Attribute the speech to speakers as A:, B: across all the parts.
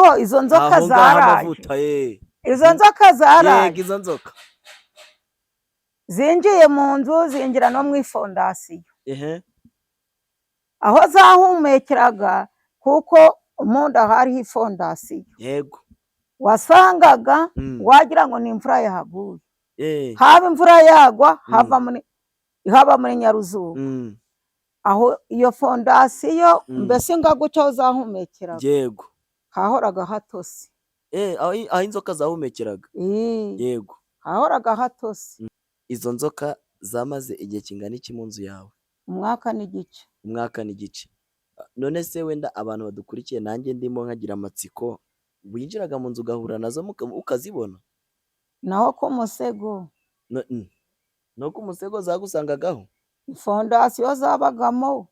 A: Ho izo nzoka
B: Aho ngaho
A: zaraje.
B: Amavuta ye.
A: Izo nzoka zaraje.
B: Yego, izo nzoka.
A: Zinjiye mu nzu, zinjira no mu ifondasiyo, aho zahumekeraga, kuko mu nda hariho ifondasiyo. Wasangaga wagira ngo ni imvura yahaguye. Haba imvura yagwa, haba muri nyaruzuba, aho iyo fondasiyo, mbese nga gutya aho zahumekeraga, hahoraga hatose.
B: Aho inzoka zahumekeraga.
A: Ii, hahoraga hatose.
B: Izo nzoka zamaze igihe kingana iki mu nzu yawe?
A: Umwaka n'igice.
B: Umwaka n'igice. None se wenda abantu badukurikiye, nanjye ndimo nkagira amatsiko, winjiraga mu nzu ugahura nazo, ukazibona?
A: Naho ku musego.
B: No ku musego zagusangagaho?
A: Fondasiyo zabagamo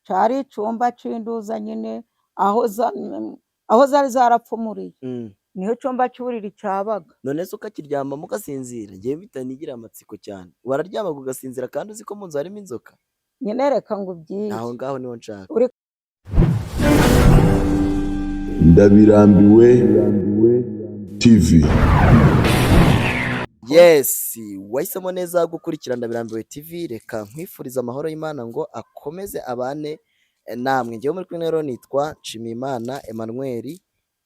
A: cari icumba c'induza nyine, aho zari zarapfumuriye, niho icumba c'uburiri cabaga.
B: None se ukakiryamamo ugasinzira? Njyewe mpita nigira amatsiko cyane. Wararyamaga ugasinzira kandi uzi ko mu nzu harimo inzoka?
A: Nyine reka ngubwire.
B: Aho ngaho niho nshaka.
A: Uri
C: Ndabirambiwe TV.
B: Yes, wahisemo neza gukurikira Ndabirambiwe TV. Reka nkwifuriza amahoro y'Imana ngo akomeze abane namwe. Njyewe muri kumwe rero nitwa Nshimiyimana Emmanuel.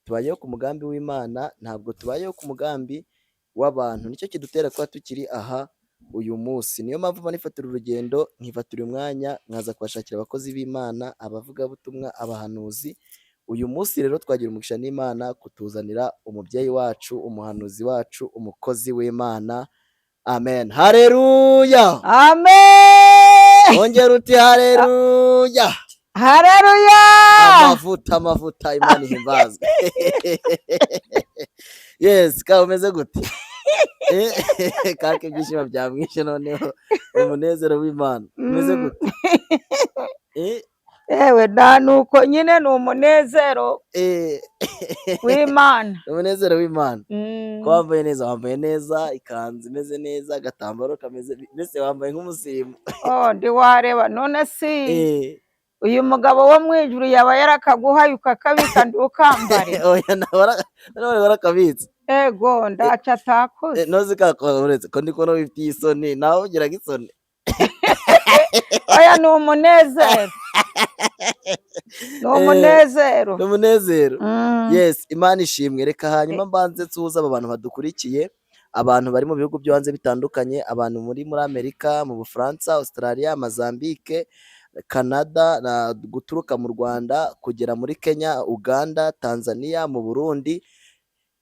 B: Tubayeho ku mugambi w'Imana, ntabwo tubayeho ku mugambi w'abantu. Nicyo kidutera kuba tukiri aha uyu munsi. Niyo mpamvu mba nifatira urugendo, nkifatira umwanya, nkaza kubashakira abakozi b'Imana, abavugabutumwa, abahanuzi. Uyu munsi rero twagira umugisha n'Imana kutuzanira umubyeyi wacu, umuhanuzi wacu, umukozi w'Imana. Amen. Haleluya.
A: Amen.
B: Ongera uti haleluya.
A: Haleluya.
B: Amavuta, amavuta, Imana ihimbazwe. Yes, ka umeze gute? Kaka ibyishimo byamwishe noneho, umunezero w'Imana. Umeze gute?
A: Ewe da, nuko nyine ni umunezero w'Imana.
B: Umunezero w'Imana. Ko wambaye neza, wambaye neza, ikanzu imeze neza, agatambaro kameze, mbese wambaye nk'umusirimu.
A: Oh, ndi wareba none si uyu mugabo wo mu ijuru yaba yarakaguhaye ukakabika ntukambare?
B: Oya, nawe warakabitse.
A: Ego, ndaca atakoze.
B: Nozi kako uretse ko ndi kubona wifitiye isoni, nawe ugiraga isoni.
A: Oya, ni umunezero, ni umunezero.
B: Ni umunezero. Yes, Imana ishimwe. Reka hanyuma mbanze nsuhuze aba bantu badukurikiye, abantu bari mu bihugu byo hanze bitandukanye, abantu muri Amerika, mu Bufaransa, Australia, Mozambique, Canada, na guturuka mu Rwanda kugera muri Kenya, Uganda, Tanzania, mu Burundi,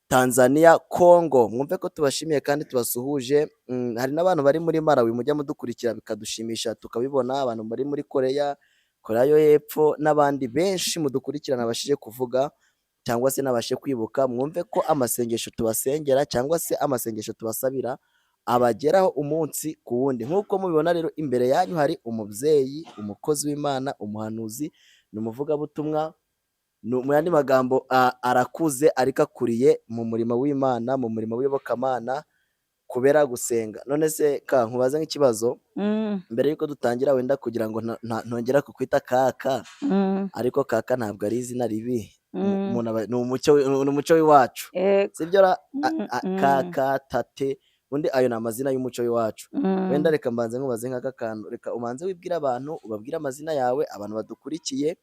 B: Tanzania, Congo. Mwumve ko tubashimiye kandi tubasuhuje. Hari n'abantu bari muri Malawi mujya mudukurikira bikadushimisha tukabibona, abantu bari muri Korea, Korea yo hepfo n'abandi benshi mudukurikirana nabashije kuvuga cyangwa se nabashe kwibuka. Mwumve ko amasengesho tubasengera cyangwa se amasengesho tubasabira abageraho umunsi ku wundi. Nk'uko mubibona rero, imbere yanyu hari umubyeyi, umukozi w'Imana, umuhanuzi, ni umuvugabutumwa, mu yandi magambo arakuze ariko akuriye mu murimo w'Imana, mu murimo w'iyobokamana kubera gusenga. None se ka nkubaze nk'ikibazo, mbere yuko dutangira, wenda kugira ngo ntongera kukwita kaka, ariko kaka ntabwo ari izina ribi. Umuntu ni umuco w'iwacu. Sibyo ra? Kaka, tate, ubundi ayo ni amazina y'umuco w'iwacu. Wenda reka mbanze nkubaze nk'aka kantu, reka ubanze wibwire abantu, ubabwire amazina yawe, abantu badukurikiye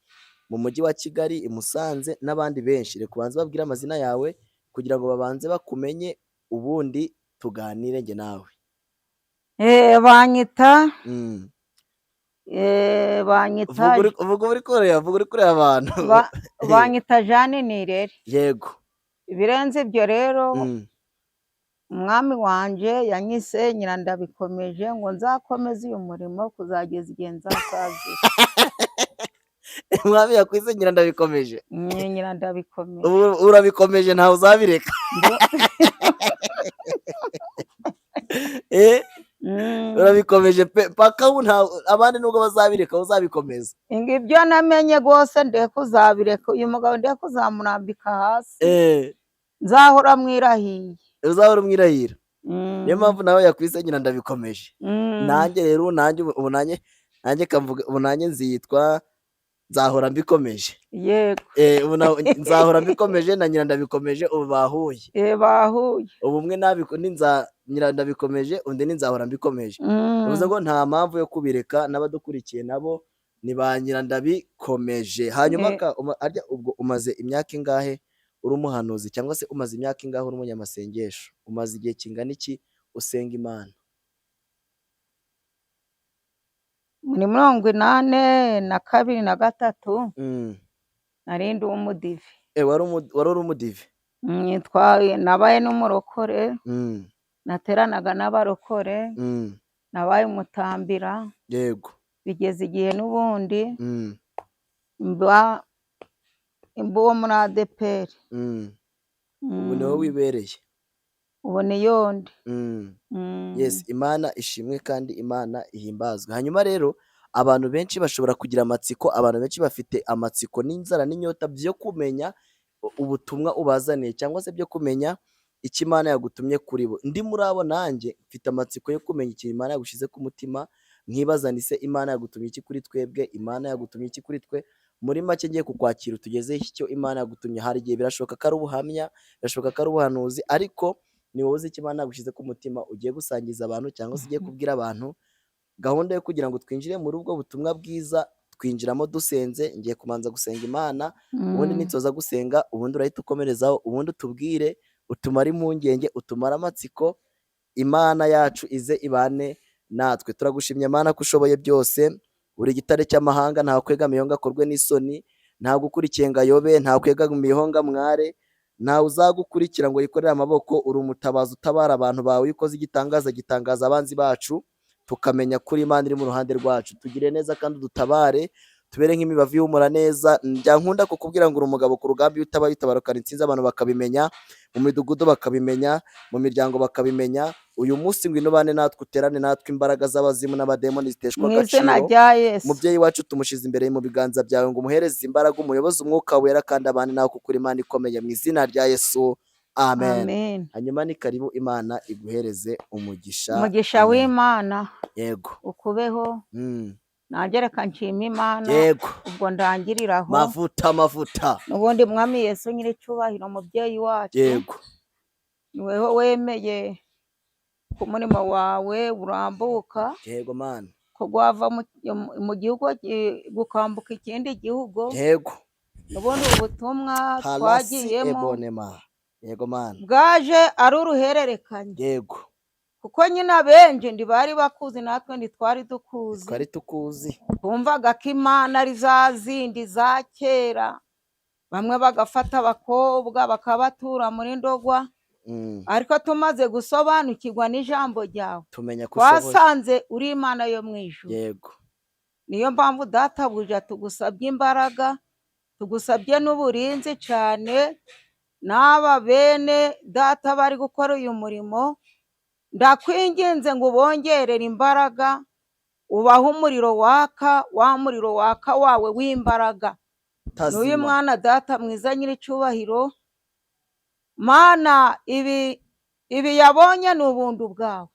B: mu mujyi wa Kigali, i Musanze n'abandi benshi. Reka ubanze ubabwire amazina yawe kugira ngo babanze bakumenye, ubundi tuganire njye nawe.
A: Banyita banyita
B: Vuga uri kureba abantu.
A: Banyita Jeanne Nirere. Ibirenze ibyo rero, umwami wanje yanyise Nyirandabikomeje, ngo nzakomeze uyu murimo kuzageza igihe nzasazira.
B: Umwami yakwise Nyirandabikomeje.
A: Nyirandabikomeje.
B: Ubu urabikomeje, ntawe uzabireka. Urabikomeje pe, paka ubu nta abandi nubwo bazabireka uzabikomeza.
A: Ngo ibyo namenye rwose ndeke kuzabireka, uyu mugabo ndeke kuzamurambika hasi. Nzahora mwirahiye.
B: Uzahora umwirahira. Niyo mpamvu nawe yakwise Nyirandabikomeje. Nanjye rero, nanjye ubu nanjye kamvuga ubu nanjye nzitwa Nzahora mbikomeje.
A: Yego.
B: Ubu nzahora mbikomeje na Nyirandabikomeje, ubu bahuye.
A: Bahuye.
B: Ubu umwe nabiko ninza Nyirandabikomeje, undi ni nzahora mbikomeje. Bivuze ngo nta mpamvu yo kubireka, n'abadukurikiye nabo ni ba Nyirandabikomeje. Hanyuma arya ubwo umaze imyaka ingahe uri umuhanuzi, cyangwa se umaze imyaka ingahe uri umunyamasengesho? Umaze igihe kingana iki usenga Imana?
A: Muri 82 na 3 nari ndi umudive.
B: Wari uri umudive?
A: Nabaye n'umurokore, nateranaga n'abarokore, nabaye umutambira. Bigeze igihe n'ubundi mba uwo muri ADEPR.
B: Ubu niho wibereye?
A: Ubu niyo ndi.
B: Yes, Imana ishimwe kandi Imana ihimbazwe. Hanyuma rero abantu benshi bashobora kugira amatsiko, abantu benshi bafite amatsiko n'inzara n'inyota byo kumenya ubutumwa ubazaniye, cyangwa se byo kumenya icyo Imana yagutumye kuri bo. Ndi muri abo, nanjye mfite amatsiko yo kumenya ikintu Imana yagushyize ku mutima, nkibaza nti se Imana yagutumye iki kuri twebwe? Imana yagutumye iki kuri twe? Muri make ngiye kukwakira utugezeho icyo Imana yagutumye. Hari igihe birashoboka ko ari ubuhamya, birashoboka ko ari ubuhanuzi, ariko ni wowe uzi icyo Imana yagushyize ku mutima ugiye gusangiza abantu, cyangwa se ugiye kubwira abantu. Gahunda yo kugira ngo twinjire muri ubwo butumwa bwiza, twinjiramo dusenze. Ngiye kubanza gusenga Imana, ubundi nitsoza gusenga, ubundi urahita ukomerezaho, ubundi utubwire, utumare impungenge, utumare amatsiko. Imana yacu ize ibane natwe. Turagushimye Mana ko ushoboye byose, uri igitare cy'amahanga, nta kwegamiyeho ngo akorwe n'isoni, nta gukurikiye ngo ayobe, nta kwegamiyeho ngo amware, ntawe uzagukurikira ngo yikorere amaboko. Uri umutabazi utabara abantu bawe, iyo ukoze igitangaza gitangaza abanzi bacu, tukamenya ko uri Imana iri mu ruhande rwacu. Tugire neza kandi udutabare, tubere nk'imibavu ihumura neza. Njya nkunda kukubwira ngo uri umugabo ku rugamba, iyo utabaye utabarukana intsinzi, abantu bakabimenya, mu midugudu bakabimenya, mu miryango bakabimenya. Uyu munsi ngwino ubane natwe, uterane natwe, imbaraga z'abazimu n'abademoni ziteshwa
A: Mu izina
B: agaciro.
A: rya Yesu.
B: Umubyeyi wacu tumushyize imbere mu biganza byawe ngo umuhereze imbaraga, umuyoboze umwuka wera kandi abane nawe, kuko uri Imana ikomeye. Mu izina rya Yesu, amen.
A: Amen.
B: Hanyuma ni karibu, Imana iguhereze umugisha.
A: Umugisha
B: Amen.
A: w'Imana ukubeho. Nanjye reka nshime Imana. Ubwo ndangiriraho.
B: Mavuta, mavuta.
A: N'ubundi Mwami Yesu nyiricyubahiro, mubyeyi wacu, ni weho wemeye ko umurimo wawe urambuka,
B: Yego Mana.
A: ko gwava mu gihugu gukambuka ikindi gihugu. N'ubundi ubutumwa
B: Palasi
A: twagiyemo
B: ebonema. Yego Mana.
A: bwaje ari uruhererekanye, kuko nyine abenshi ntibari bakuzi, natwe ntitwari dukuzi.
B: Twari tukuzi.
A: Twumvaga ko Imana ari za zindi za kera, bamwe bagafata abakobwa bakabatura muri Ndogwa, ariko tumaze gusobanukirwa n'ijambo ryawe,
B: Tumenya ko ushoboye.
A: twasanze uri Imana yo mu ijuru. Niyo mpamvu databuja tugusabye imbaraga, tugusabye n'uburinzi cyane, n'aba bene data bari gukora uyu murimo, ndakwinginze ngo ubongerere imbaraga, ubahe umuriro waka, wa muriro waka wawe w'imbaraga. N'uyu
B: Tazima.
A: mwana data mwiza nyiricyubahiro, Mana, ibi yabonye ni ubuntu bwawe.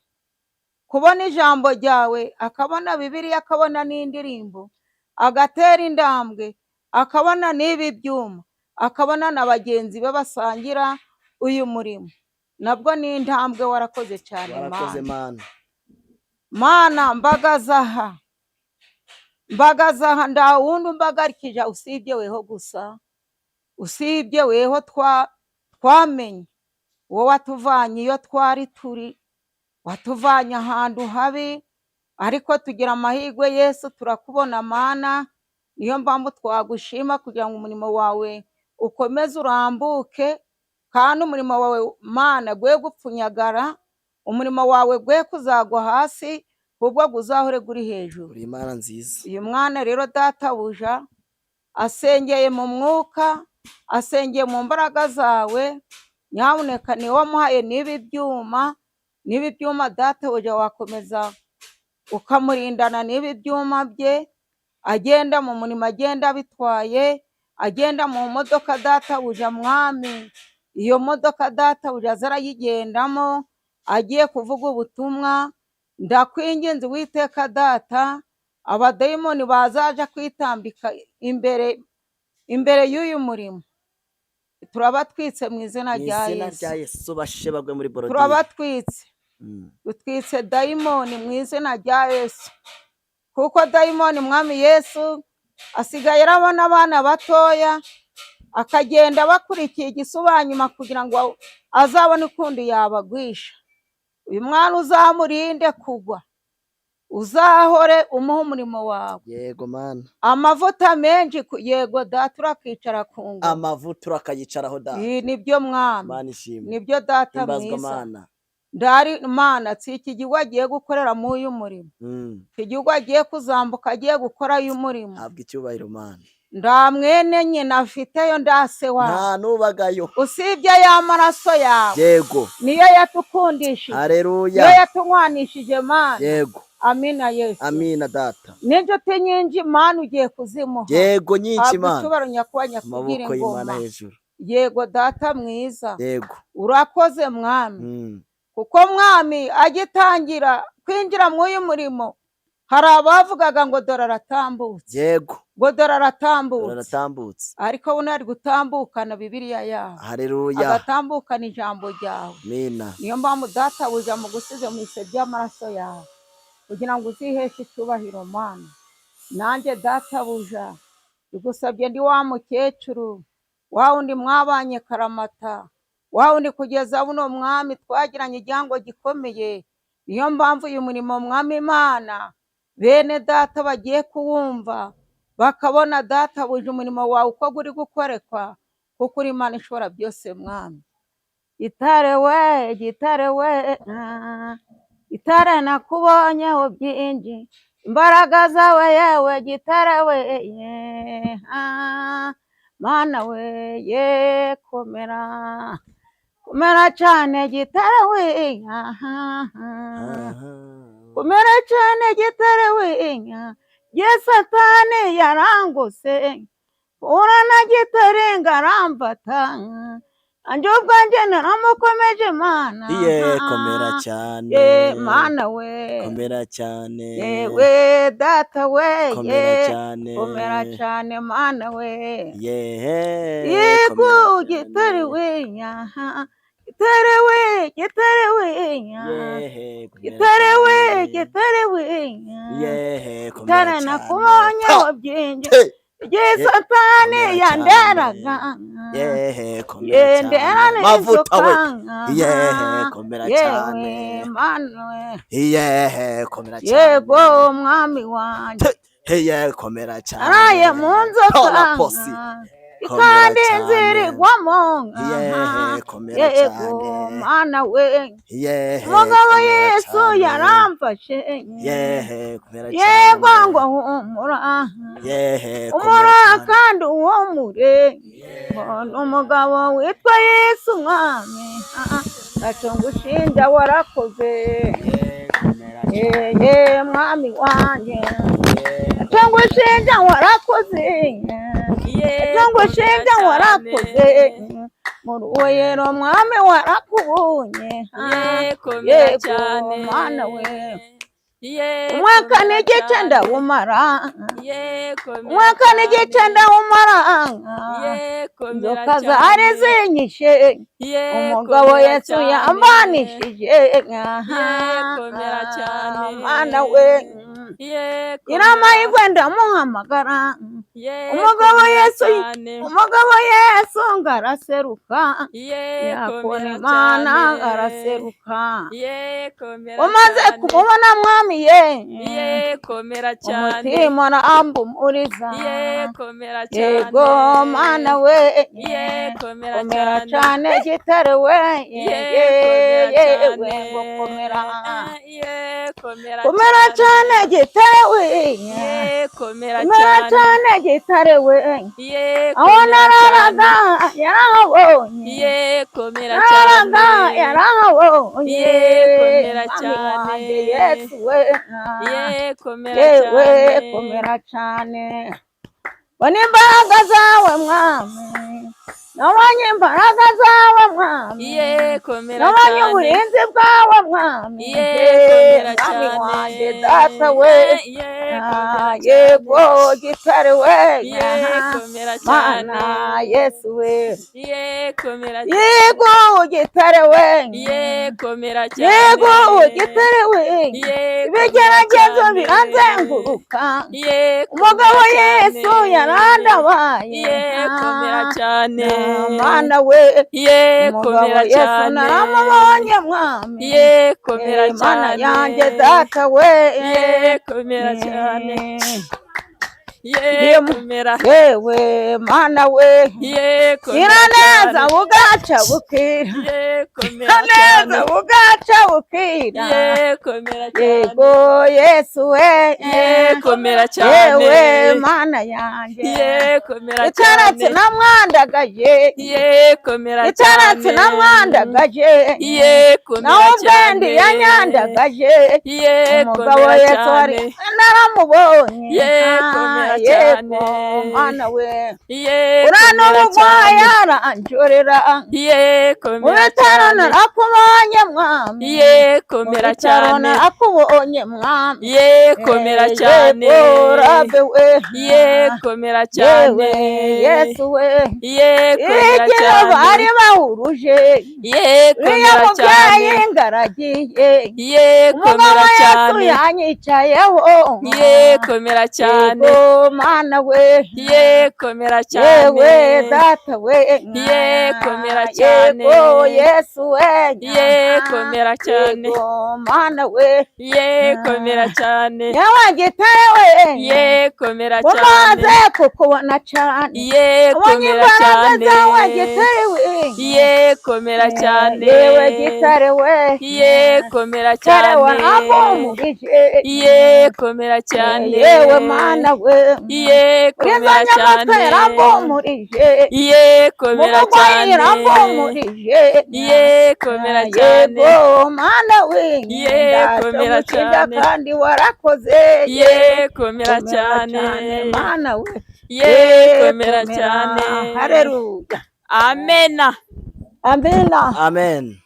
A: Kubona ijambo ryawe, akabona Bibiliya, akabona n'indirimbo, agatera intambwe, akabona n'ibi byuma, akabona na bagenzi be basangira uyu murimo, nabwo ni intambwe. Warakoze cyane.
B: Warakoze.
A: Mana.
B: Mana.
A: Mana, mbagaza aha, mbagaza aha, nta wundi umbagarikije usibye weho gusa, usibye weho twamenye wowe watuvanye iyo twari turi, watuvanye ahantu habi, ariko tugira amahirwe Yesu turakubona. Mana, niyo mpamvu twagushima kugira ngo umurimo wawe ukomeze urambuke, kandi umurimo wawe Mana gwe gupfunyagara, umurimo wawe gwe kuzagwa hasi, ahubwo guzahore guri hejuru.
B: Uri Imana nziza.
A: Uyu mwana rero databuja asengeye mu mwuka, asengeye mu mbaraga zawe, nyamuneka niwe wamuhaye n'ibi byuma, n'ibi byuma databuja wakomeza ukamurindana n'ibi byuma bye, agenda mu murimo, agenda abitwaye, agenda mu modoka databuja mwami, iyo modoka databuja aza arayigendamo agiye kuvuga ubutumwa. Ndakwinginze Uwiteka data, Abadayimoni bazaja kwitambika imbere y'uyu murimo, turabatwitse mu izina
B: Mu
A: rya
B: izina
A: Yesu.
B: rya Yesu, bashe bagwe muri borodire.
A: Turabatwitse. Dutwitse dayimoni mu izina rya Yesu, kuko dayimoni, Mwami Yesu, asigaye arabona abana batoya akagenda bakurikiye igisubanyuma kugira ngo azabone ukundi yabagwisha. Uyu mwana uzamurinde kugwa, uzahore umuha umurimo wawe.
B: Yego Mana.
A: Amavuta menshi yego Data, urakicara ku ngoma.
B: Amavuta urakayicaraho, Data.
A: Ibi nibyo, Mwami.
B: Mana ishimwe.
A: Nibyo, Data
B: Himbazwa.
A: mwiza.
B: Mana.
A: Ndari Mana, si iki gihugu agiye gukorera muri uyu murimo, iki gihugu agiye kuzambuka agiye gukora umurimo.
B: Habwa icyubahiro, Mana.
A: Nda mwene nyina afiteyo, ndase wawe.
B: Nta n'ubagayo.
A: Usibye ya maraso yawe. Niyo yatukundishije, niyo
B: Hareruya.
A: yatunywanishije, Mana. Amina, Yesu.
B: Amina, Data.
A: N'inshuti nyinshi, Mana, ugiye kuzimuha.
B: Yego, nyinshi.
A: Habwa
B: Mana.
A: icyubahiro, nyakubahwa nyakugira
B: Amaboko y'Imana
A: ingoma.
B: hejuru.
A: Yego, Data mwiza. Urakoze, Mwami, kuko Mwami agitangira kwinjira muri uyu murimo hari abavugaga ngo dore aratambutse, ngo dore aratambutse.
B: Aratambutse.
A: Ariko buno ari gutambukana Bibiliya yawe,
B: Hareruya.
A: agatambukana ijambo ryawe.
B: Amina.
A: Niyo mpamvu, Databuja, mu gusize mu ise by'amaraso yawe kugira ngo uziheshe icyubahiro, Mana. Nanjye, Databuja, bigusabye ndi wa mukecuru wa wundi mwabanye karamata, wa wundi kugeza buno, Mwami, twagiranye igihango gikomeye. Niyo mpamvu uyu murimo, Mwami Imana, bene Data bagiye kuwumva bakabona, Databuja, umurimo wawe uko uri gukorekwa, kuko uri Imana ishobora byose, Mwami. Gitare we, Gitare we, ah, Gitare, nakubonyeho byinshi, imbaraga zawe, yewe Gitare we, ye, ah, Mana we, ye, komera, komera cyane, Gitare we, ah, ah, ah. Komera cyane, Gitare we, ah, ye, Satani yarangose, ura na Gitare ngaramfata, anjye ubwanjye naramukomeje, Mana.
B: Iye, komera cyane.
A: Ye, Mana we.
B: Komera cyane.
A: Yewe Data we.
B: Komera
A: ye
B: cyane.
A: Komera cyane, Mana we.
B: Yehe.
A: Yego.
B: Komera
A: Gitare
B: cyane.
A: we, nyaha Gitare we, Gitare we, nyaha
B: Yehe, komera
A: Gitare we.
B: cyane.
A: Gitare we, nyaha
B: Yehe, komera
A: Gitare,
B: cyane.
A: nakubonyeho byinshi
B: Hey!
A: igihe Satani
B: Komera cyane.
A: yanderaga.
B: Yehe, komera
A: Yendera
B: cyane. Mavuta we.
A: n'inzoka.
B: Yehe, komera
A: Yewe
B: cyane.
A: Mana we.
B: Yehe, komera cyane.
A: Yego, Mwami wanjye.
B: Yehe, komera cyane.
A: Naraye mu nzoka
B: Tola posi. Komera
A: kandi
B: cyane.
A: nzirigwamo.
B: Yehe, komera
A: Yego,
B: cyane.
A: Mana we.
B: Yehe,
A: Umugabo
B: komera
A: Yesu
B: cyane.
A: yaramfashe.
B: Yehe, komera
A: Yego,
B: cyane.
A: ngo humura.
B: Yehe, komera
A: Humura
B: cyane.
A: kandi uhumure, mbona umugabo witwa Yesu Mwami, ntacyo ngushinja, warakoze.
B: Yehe, komera cyane.
A: Yeye Mwami wanjye, ntacyo ngushinja, warakoze. Ntacyo ngushinja, warakoze. Mu ruboyero, Mwami, warakubonye. Yego, Mana we. Umwaka n'igice ndawumara, umwaka n'igice ndawumara, inzoka zari zinyishe, umugabo Yesu yambanishije. Mana we, nyiramahirwe ndamuhamagara, umugabo Yesu, umugabo Yesu ngaraseruka, yakona Imana araseruka. Umaze kumubona, Mwami, ye, umutima urambumuriza. Yego, Mana we, komera cyane, Gitare we, yewe ngo komera, komera cyane, Gitare we, komera cyane, Gitare we. Aho nararaga yarahabonye, nararaga yarahabonye, Mwami wanjye Yesu we, yewe komera cyane. Mbona imbaraga zawe, Mwami. Nabonye imbaraga zawe mwami.
D: Iye, komera
A: Nabonye
D: cyane.
A: uburinzi bwawe mwami.
D: Iye, komera
A: Mwami
D: cyane.
A: wanjye data we.
D: Iye,
A: Ah,
D: komera cyane.
A: yego gitare we.
D: Iye, komera cyane.
A: Mana Yesu we.
D: Iye, komera cyane.
A: Yego gitare we.
D: Iye, komera cyane.
A: Yego gitare we.
D: Iye, komera
A: Ibigeragezo
D: cyane.
A: biranzenguruka.
D: Iye,
A: Umugabo
D: komera
A: Yesu
D: cyane.
A: yarandabaye.
D: Iye, komera cyane.
A: Mana we.
D: Iye,
A: Umugabo
D: komera
A: Yesu
D: cyane.
A: naramubonye mwami.
D: Iye, komera
A: Eh, Mana
D: cyane.
A: yanjye data we.
D: Iye, komera cyane. Iye,
A: Ndiye
D: komera.
A: Yewe mana we.
D: Iye, komera
A: Gira neza
D: cyane.
A: bugaca bukira.
D: Iye, komera
A: Gira
D: cyane.
A: neza bugaca bukira.
D: Iye, komera cyane.
A: Yego Yesu we.
D: Iye, komera cyane.
A: Yewe mana yanjye.
D: Iye, komera
A: Itaratsi
D: cyane.
A: namwandagaje.
D: Iye, komera
A: Itaratsi
D: cyane.
A: namwandagaje.
D: Iye, komera
A: Nawe ubwendi
D: cyane.
A: yanyandagaje.
D: Iye,
A: Umugabo
D: komera
A: Yesu wari
D: cyane.
A: naramubonye.
D: Iye, komera
A: Yego
D: cyane.
A: mana we.
D: Iye,
A: Ura
D: komera
A: n'ubugwayi
D: cyane.
A: aranjorera.
D: Iye,
A: Mu
D: komera
A: bitaro
D: cyane.
A: narakubonye mwami.
D: Iye,
A: Mu
D: komera
A: bitaro
D: cyane.
A: narakubonye mwami.
D: Iye, komera cyane.
A: Yego rabe we.
D: Iye, komera cyane.
A: Yewe Yesu we.
D: Iye, komera
A: Igihe
D: cyane.
A: bari bahuruje.
D: Iye,
A: Uriya
D: komera cyane.
A: mubyeyi ngaragiye.
D: Iye,
A: Umugabo
D: komera
A: Yesu
D: cyane.
A: yanyicayeho.
D: Iye, komera cyane.
A: Yego mana we.
D: Iye, komera cyane.
A: Yewe data we.
D: Iye, komera cyane.
A: Yego Yesu we.
D: Iye, komera cyane.
A: Yego mana we.
D: Iye, komera cyane.
A: Yewe gitare we.
D: Iye, komera cyane.
A: Umaze kukubona cyane.
D: Iye,
A: Ubonye
D: komera
A: imbaraga
D: cyane.
A: zawe gitare we.
D: Iye, komera cyane.
A: Yewe gitare we.
D: Iye, komera
A: Gitare
D: cyane.
A: warampumurije.
D: Iye, komera cyane.
A: Yewe mana we.
D: Iye,
A: Uriza
D: komera
A: nyamatwi
D: cyane.
A: yarampumurije.
D: Iye, komera
A: Mu burwayi
D: cyane.
A: yarampumurije.
D: Iye, komera cyane.
A: Yego mana we.
D: Iye, komera
A: Ndacyo
D: cyane.
A: kandi warakoze.
D: Iye, komera cyane.
A: Mana we.
D: Iye, komera cyane.
A: Haleluya.
D: Amena.
A: Amina.
B: Amen.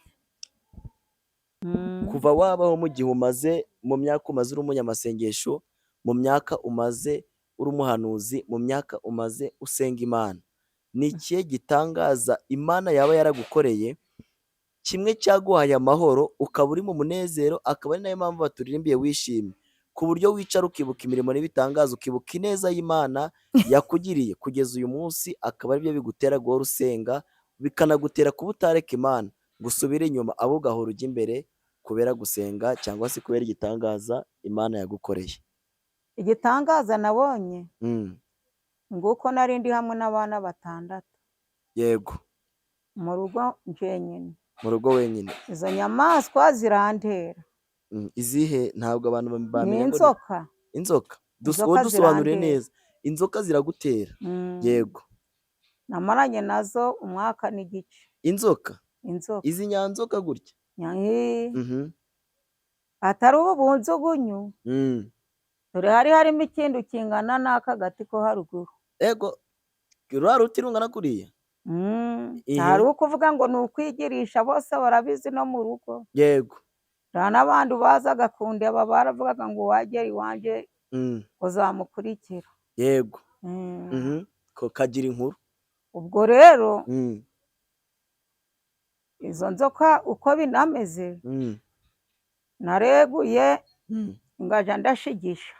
B: Kuva wabaho, mu gihe umaze, mu myaka umaze uri umunyamasengesho, mu myaka umaze uri umuhanuzi, mu myaka umaze usenga Imana, ni ikihe gitangaza Imana yaba yaragukoreye, kimwe cyaguhaye amahoro, ukaba uri mu munezero, akaba ari nayo mpamvu baturirimbiye wishimye, ku buryo wicara ukibuka imirimo n'ibitangaza, ukibuka ineza y'Imana yakugiriye kugeza uyu munsi, akaba aribyo bigutera guhora usenga, bikanagutera kuba utareka Imana ngo usubire inyuma, ahubwo ugahora ujya imbere kubera gusenga cyangwa se kubera igitangaza Imana yagukoreye?
A: Igitangaza nabonye, nguko nari ndi hamwe n'abana 6 mu rugo njyenyine.
B: Mu rugo wenyine.
A: Izo nyamaswa zirantera.
B: Izihe? Ntabwo abantu
A: Ni
B: bamenya ngo ni
A: inzoka.
B: Inzoka.
A: Inzoka
B: Wowe dusobanurire
A: zirantera.
B: neza. Inzoka ziragutera? Yego.
A: Namaranye nazo umwaka n'igice.
B: Inzoka?
A: Inzoka.
B: Izi nyanzoka gutya?
A: Atari ubu bunzugunyu. Dore hari harimo ikindi kingana n'aka gati ko haruguru.
B: Ego, ruriya ruti rungana kuriya?
A: Hari ukuvuga ngo ni ukwigirisha, bose barabizi no mu rugo. Nta n'abandi bazaga kundeba baravugaga ngo wagera iwanjye uzamukurikira.
B: Ko kagira inkuru.
A: Ubwo rero izo nzoka uko binameze, nareguye ngaja ndashigisha.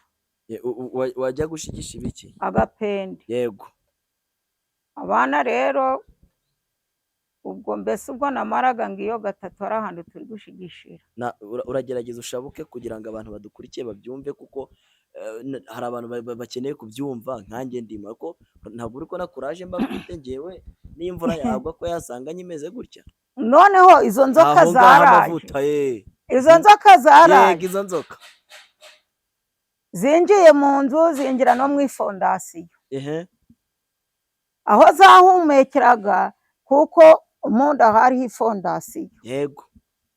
B: Wajya gushigisha ibiki?
A: Agapende. Abana rero ubwo mbese ubwo namaraga ngiyo 3 hari ahantu turi gushigishira.
B: Uragerageza ushabuke kugira ngo abantu badukurikiye babyumve, kuko hari abantu bakeneye kubyumva nkanjye ndimo, ariko ntabwo uri kubona kuraje mba mfite njyewe, n'imvura yagwa ko yasanga nyimeze gutya.
A: Noneho izo nzoka
B: Aho ngaho
A: zaraje.
B: amavuta ye.
A: Izo nzoka zaraje.
B: Yego, izo nzoka.
A: Zinjiye mu nzu, zinjira no mu ifondasiyo. Aho zahumekeraga, kuko mu nda hariho ifondasiyo.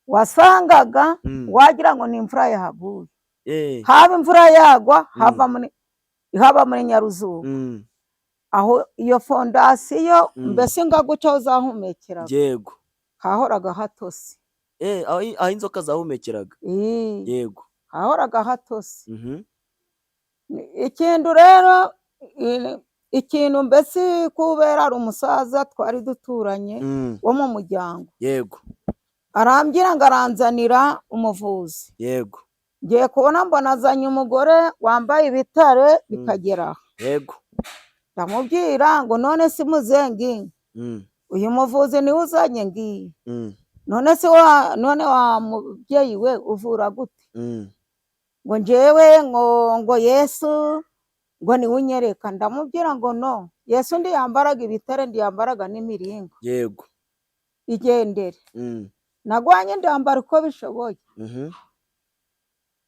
A: Wasangaga wagira ngo ni imvura yahaguye. Haba imvura yagwa, hava muri, haba muri Nyaruzuba. Aho iyo fondasiyo mbese nga guca aho zahumekeraga,
B: Yego.
A: hahoraga hatose.
B: Aho inzoka zahumekeraga. Yego.
A: Hahoraga hatose. Ikintu rero, ikintu mbese kubera ari umusaza twari duturanye wo mu muryango,
B: Yego.
A: arambwira ngo aranzanira umuvuzi.
B: Yego.
A: Ngiye kubona mbona azanye umugore wambaye ibitare bikagera aha.
B: Yego.
A: Ndamubwira ngo none si muzengi, uyu muvuzi niwe uzanye ngiye. None se wa none wa mubyeyi we uvura gute? Ngo njyewe ngo Yesu ngo niwe unyereka. Ndamubwira ngo no, Yesu ndiyambaraga ibitare, ndiyambaraga n'imiringa.
B: Yego.
A: Igendere. Nagwanye ndambara uko bishoboye.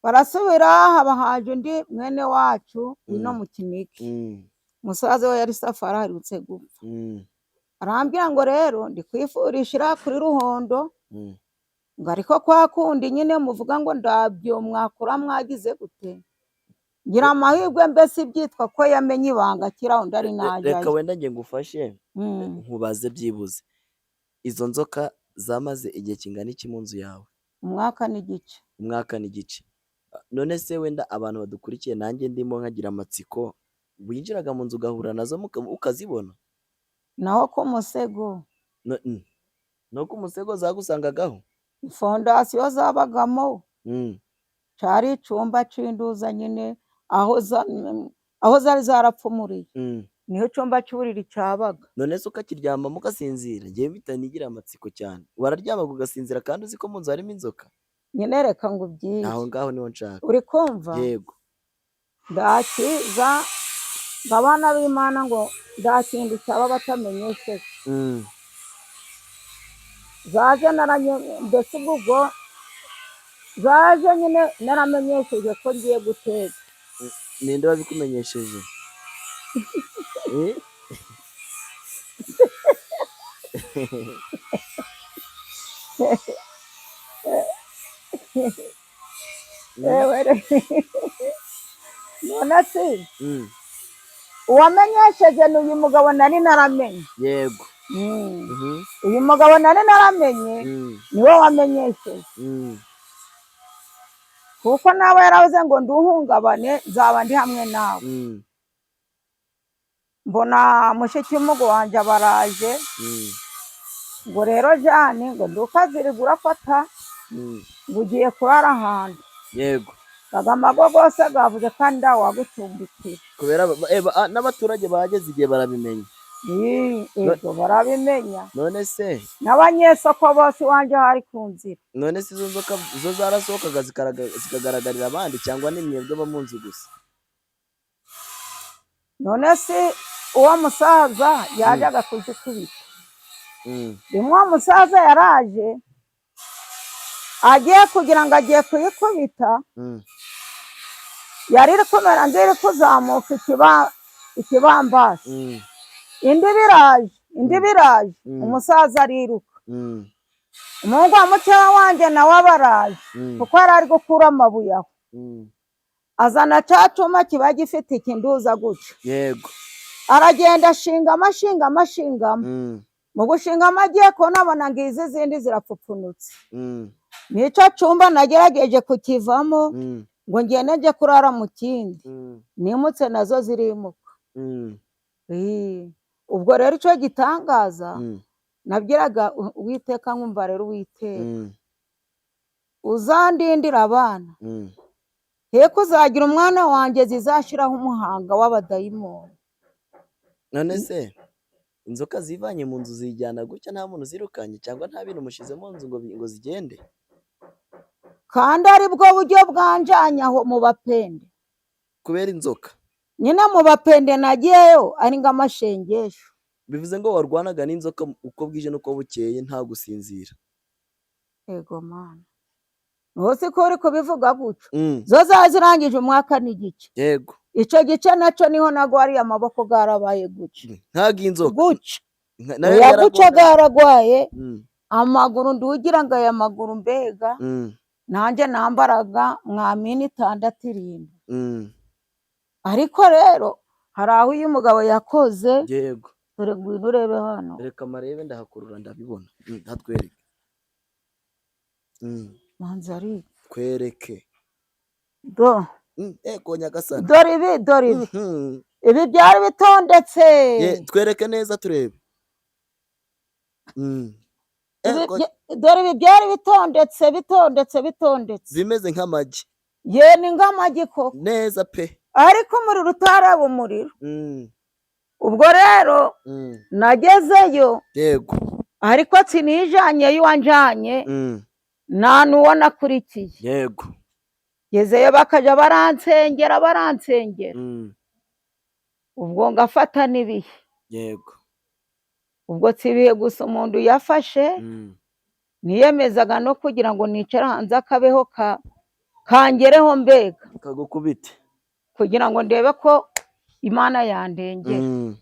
A: Barasubira, haba haje undi mwene wacu wino mu Kinigi. Umusaza we yari safari aherutse gupfa. Arambwira ngo rero ndikwifurishira kuri Ruhondo, ngo ariko kwa kundi nyine muvuga ngo ndabyo mwakura mwagize gute? Ngira amahirwe mbese ibyitwa ko yamenye ibanga akiri aho ndari najyayo.
B: Reka wenda nge ngufashe nkubaze byibuze. Izo nzoka zamaze igihe kingana iki mu nzu yawe?
A: Umwaka n'igice.
B: Umwaka n'igice. None se wenda abantu badukurikiye nanjye ndimo nkagira amatsiko, winjiraga mu nzu ugahura nazo ukazibona?
A: Naho ku musego.
B: No ku musego zagusangagaho?
A: Fondasiyo zabagamo. Cari icumba c'induza nyine aho zari zarapfumuriye. Niho icumba c'uburiri cabaga.
B: None se ukakiryamamo ugasinzira? Njyewe mpita nigira amatsiko cyane. Wararyamaga ugasinzira kandi uzi ko mu nzu harimo inzoka?
A: Nyine reka ngubwire.
B: Aho ngaho niho nshaka.
A: Uri kumva?
B: Yego.
A: Ndakiza ngo abana b'Imana ngo ndakintu cyaba batamenyesheje. Zaje naranye mbese ubwo zaje nyine naramenyesheje ko ngiye guteka.
B: Ninde wabikumenyesheje?
A: None se uwamenyesheje ni uyu mugabo nari naramenye.
B: Yego.
A: Uyu mugabo nari naramenye niwe wamenyesheje. Kuko nawe yaravuze ngo nduhungabane nzaba ndi hamwe nawe. Mbona mushiki w'umugo wanjye abaraje. Ngo rero Jane ngo ndukazirirwa urafata ngo ugiye kurara ahantu.
B: Yego.
A: Kagamago gose gavuze kandi ndawagucumbikira.
B: Kubera n'abaturage bageze igihe barabimenya.
A: Ego barabimenya.
B: None se
A: n'abanyesoko bose iwanjye hari ku nzira.
B: None se izo nzoka zo zarasohokaga zikagaragarira abandi cyangwa ni mwebwe bo mu nzu gusa?
A: None se uwo musaza yajaga kuzikubita. Rimwe uwo musaza yaraje agiye kugira ngo agiye kuyikubita, yari iri kumera nk'iri kuzamuka ikibambasi. Indi biraje, indi biraje, umusaza ariruka. Umuhungu wa mukeba wanjye nawe abaraje, kuko yari ari gukura amabuye aho. Azana cya cyuma kiba gifite ikinduza gutya.
B: Yego.
A: Aragenda ashingamo, ashingamo, ashingamo. Mu gushingamo agiye kubona abona ngo izi zindi zirapfupfunutse. Nicyo cyumba nagerageje kukivamo ngo ngende njye kurara mu kindi. Nimutse nazo zirimuka. Ubwo rero icyo gitangaza nabwiraga Uwiteka nkumva rero Uwiteka uzandindira abana. He kuzagira umwana wanjye zizashiraho umuhanga w'abadayimoni.
B: None se inzoka zivanye mu nzu zijyana gutya nta muntu zirukanye cyangwa nta bintu mushize mu nzu ngo zigende?
A: Kandi ari bwo buryo bwanjanye aho mu bapende.
B: Kubera inzoka.
A: Nyine mu bapende nagiyeyo ari ng'amashengesho.
B: Bivuze ngo warwanaga n'inzoka uko bwije n'uko bukeye nta gusinzira.
A: Ego mana. Ntuzi ko uri kubivuga gutyo. Zo zazirangije umwaka n'igice.
B: Yego.
A: Icyo gice nacyo niho nagwariye amaboko garabaye gutya.
B: Ntago inzoka.
A: Gutya. Oya guca garagwaye. Amaguru ndugira ngo aya maguru mbega. Nanjye nambaraga mwamini 6 7. Ariko rero Hari aho uyu mugabo yakoze.
B: Yego.
A: Dore ngwino urebe hano.
B: Reka marebe, ndahakurura ndabibona. Hatwereke.
A: Manzari.
B: Twereke.
A: Do.
B: Ego nyagasani.
A: Dore ibi, dore ibi. Ibi byari bitondetse.
B: Ye, twereke neza turebe. Ego.
A: Dore ibi byari bitondetse, bitondetse, bitondetse.
B: Bimeze nk'amagi.
A: Ye, ni nk'amagi koko.
B: Neza pe.
A: Ariko umuriro utaraba umuriro. Ubwo rero nagezeyo.
B: Yego.
A: Ariko sinijanye y'uwanjanye. Nta n'uwo nakurikiye.
B: Yego.
A: Ngezeyo bakajya baransengera, baransengera. Ubwo ngafata n'ibihe.
B: Yego.
A: Ubwo si ibihe gusa umuntu yafashe. Niyemezaga no kugira ngo nicare hanze akabeho kangereho mbega.
B: Kagukubite.
A: Kugira ngo ndebe ko Imana yandengera.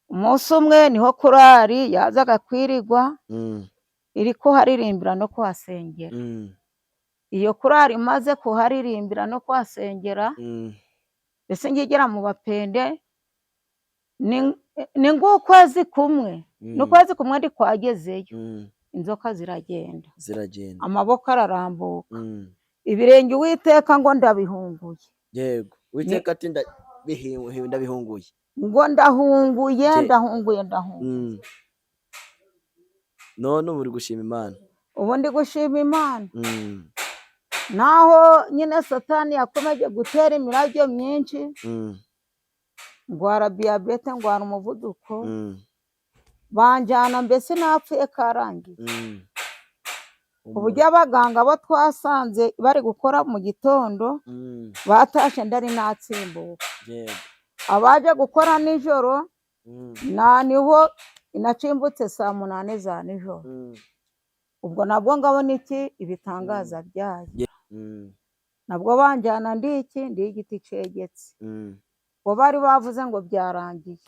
A: Umunsi umwe niho korari yazaga kwirigwa. Iri kuharirimbira no kuhasengera. Iyo korari imaze kuharirimbira no kuhasengera, mbese ngigera mu Bapende, ni ng'ukwezi kumwe. N'ukwezi kumwe ndi kwagezeyo. Inzoka ziragenda.
B: Ziragenda.
A: Amaboko ararambuka. Ibirenge Uwiteka ngo ndabihunguye.
B: Yego. Uwiteka ati ndabihunguye.
A: Ngo ndahunguye, ndahunguye, ndahunguye.
B: None ubu uri gushima Imana.
A: Ubu ndi gushima Imana. Naho nyine Satani yakomeje gutera imirabyo myinshi. Ndwara diyabete, ndwara umuvuduko. Banjyana mbese napfuye karangiye. Uburyo abaganga bo twasanze bari gukora mu gitondo, batashe ndari natsimbuka. Abaje gukora nijoro, na niho inacimbutse saa 8 za nijoro. Ubwo nabwo ngabona iki ibitangaza byayo. Nabwo banjyana ndi iki, ndi igiti cegetse. Ngo bari bavuze ngo byarangiye.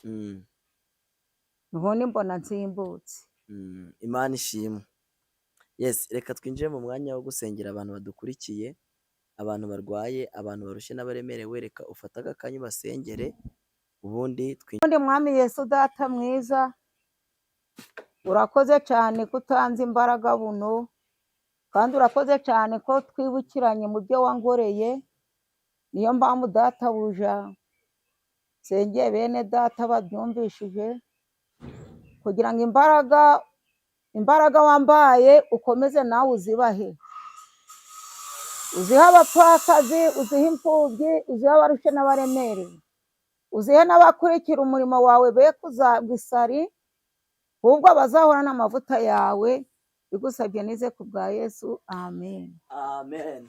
A: Ubundi mbona nsimbutse.
B: Imana ishimwe. Yes, reka twinjire mu mwanya wo gusengera abantu badukurikiye, abantu barwaye, abantu barushye n'abaremerewe. Reka ufate aka kanya ubasengere, ubundi twinjire.
A: Ubundi Mwami Yesu Data mwiza, urakoze cyane ko utanze imbaraga buno, kandi urakoze cyane ko twibukiranye mu byo wangoreye. Niyo mpamvu Data buja nsengeye bene Data babyumvishije, kugira ngo imbaraga wambaye ukomeze nawe uzibahe. Uzihe abapfakazi, uzihe imfubyi, uzihe abarushye n'abaremerewe, uzihe n'abakurikira umurimo wawe be kuzagwa isari, ahubwo bazahorana amavuta yawe. Bigusabye nize ku bwa Yesu, amen.
B: Amen.